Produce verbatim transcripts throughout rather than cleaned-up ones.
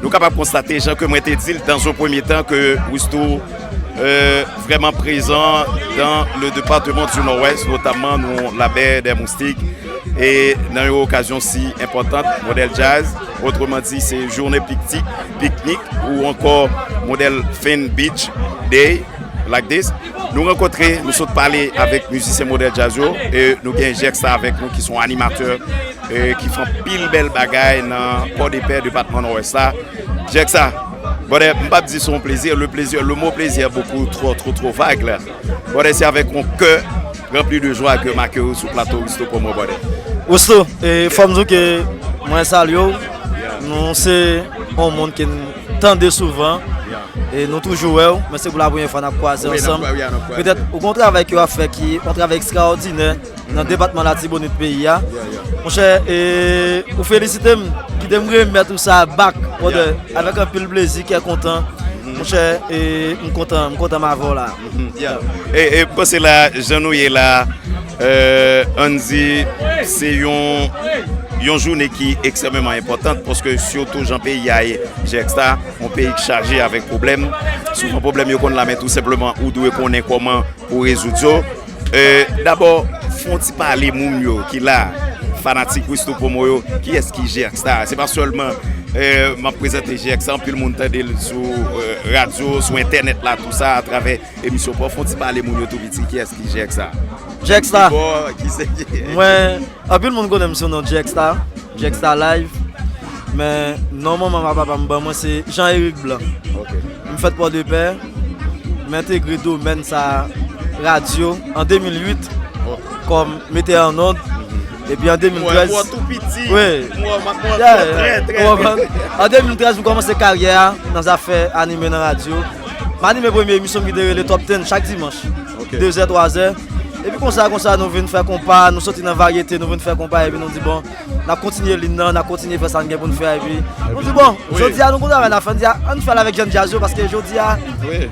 Nou kapab konstate, jan ke mwen te di l dans un premier temps, ke Wisto euh, vraiment présent dans le département du Nord-Ouest, notamment nou Labè des Moustiques, e nan yon okazyon si enpòtan, Model Jazz, otreman di se jounen piknik, piknik, ou ankò Model Fin Beach Day, like this. Nou rankontre, nou sot pale avèk mizisyen Model Jazz yo, e nou gen Jèksta avèk nou ki se yon animatè, e ki fè anpil bèl bagay nan Pòdepè, depatman Nòdwès la. Jèksta, brother, m p ap di se yon plezi, le plaisir, le mot plaisir beaucoup trop, trop, trop vague la. Brother, c'est avec un cœur rempli de joie que m accueille sou plato Wisto Promo, brother. Wisto, e fò m di w ke mwen salye w. Nou se yon moun ke n tande souvan. E nou toujou wè w, men se pou la premye fwa n ap kwaze ansanm. Petèt ou gen yon travay ke w ap fè ki yon travay ekstraòdinè nan depatman Latibonit peyi a. Monchè, e, ou felisite m, kite m remèt ou sa back, brother, avèk anpil plezi, kè kontan. Monchè, e, m kontan, m kontan m avè w la. E, e, panse la, jan nou ye la, euh, ann di, se yon, yon jounen ki ekstrèmeman enpòtan, paske sitou jan peyi a ye, Jèksta, yon peyi ki chaje avèk pwoblèm. Souvan pwoblèm yo konn la, men tou senpleman, ou dwe konnen kòman pou rezoud yo. Euh, dabò, fè yon ti pale moun yo ki la, fanatik Wisto Promo yo, kiyès ki Jèksta? Se pa sèlman, euh, m ap prezante Jèksta, anpil moun tande l sou, euh, radyo, sou entènèt la, tou sa, atravè emisyon pa w. Fè yon ti pale moun yo tou piti, kiyès ki Jèksta? Jèksta. Bon, ki se ki? Mwen, anpil moun konnen m sou non Jèksta, Jèksta Live. Men non manman m ak papa m ban mwen se Jean Eric Blanc. M fèt Pòdepè, m entegre domèn sa radyo an de mil uit kòm metè an ond. Epi an de mil trèz, wi. An de mil trèz, m kòmanse karyè a nan zafè anime nan radyo. M anime premye emisyon m ki te rele Top Ten chak dimanch, de zè, twa zè. Epi konsa, konsa, nou vin fè konpa, nou soti nan varyete, nou vin fè konpa, epi nou di, bon, n ap kontinye liy nan, n ap kontinye fè sa n gen pou n fè, epi nou di, bon, jodi a, nou konn travay n ap fè, n di, ann fè l avèk jèn djaz yo, paske jodi a,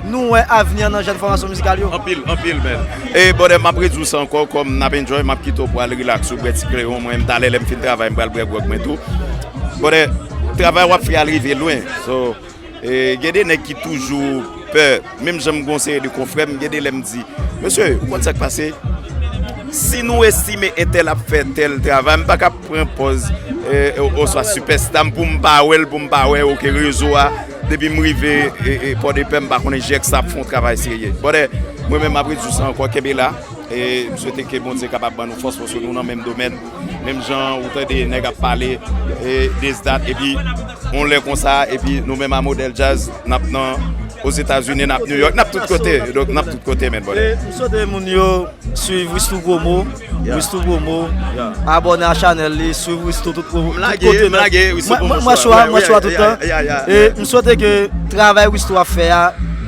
nou wè avni an nan jèn fòmasyon mizikal yo. Anpil, anpil, man. E, brother, m ap redi w sa ankò, kòm n ap enjoy, m ap kite w pou al relax ou, bwè ti kleyon, mwen menm, talè, lè m fin travay, m pral bwè gwòg mwen tou. Brother, travay w ap fè a rive lwen. So, E, gen de nèg ki toujou pè, menm jan m gen yon seri de konfrè m, gen de lè m di, mesye, ou konn sa k pase? Si nou estime entèl ap fè tèl travay, m pa ka pran pòz, e, o- oswa sipèsta m pou m pa wè l, pou m pa wè, oke, rezo a, depi m rive, e, e, Pòdepè, m pa konnen Jèksta ap fè yon travay serye. Brother, mwen menm, m ap redi w sa ankò, kenbe la. E m swete ke Bondye kapab ban nou fòs, paske nou nan menm domèn. Menm jan ou tande nèg ap pale, e, this, that, epi yon lè konsa, epi nou menm a Model Jazz, n ap nan Ozetazini, n ap New York, n ap tout kote. Donk, n ap tout kote, men, brother. E m swete moun yo swiv Wisto Promo, Wisto Promo, abòne a chanèl li, swiv Wisto tout, tout kote. M lage, m lage Wisto Promo. Mwen chwa, mwen chwa tout tan. E m swete ke travay Wisto ap fè a,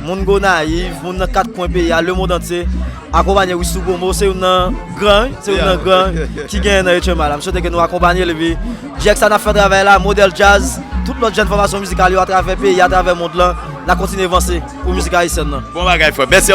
moun Gonayiv, moun nan kat kwen peyi a, lemond antye, akonpanye Wisto Promo, se youn nan gran, wi, se youn nan gran ki genyen nan H M I la. M swete ke nou akonpanye l, epi Jèksta n ap fè travay la, Model Jazz, tout lòt jèn fòmasyon mizikal yo atravè peyi, atravè mond lan, n ap kontinye vanse pou mizik ayisyèn nan. Bon bagay, frè. Mèsi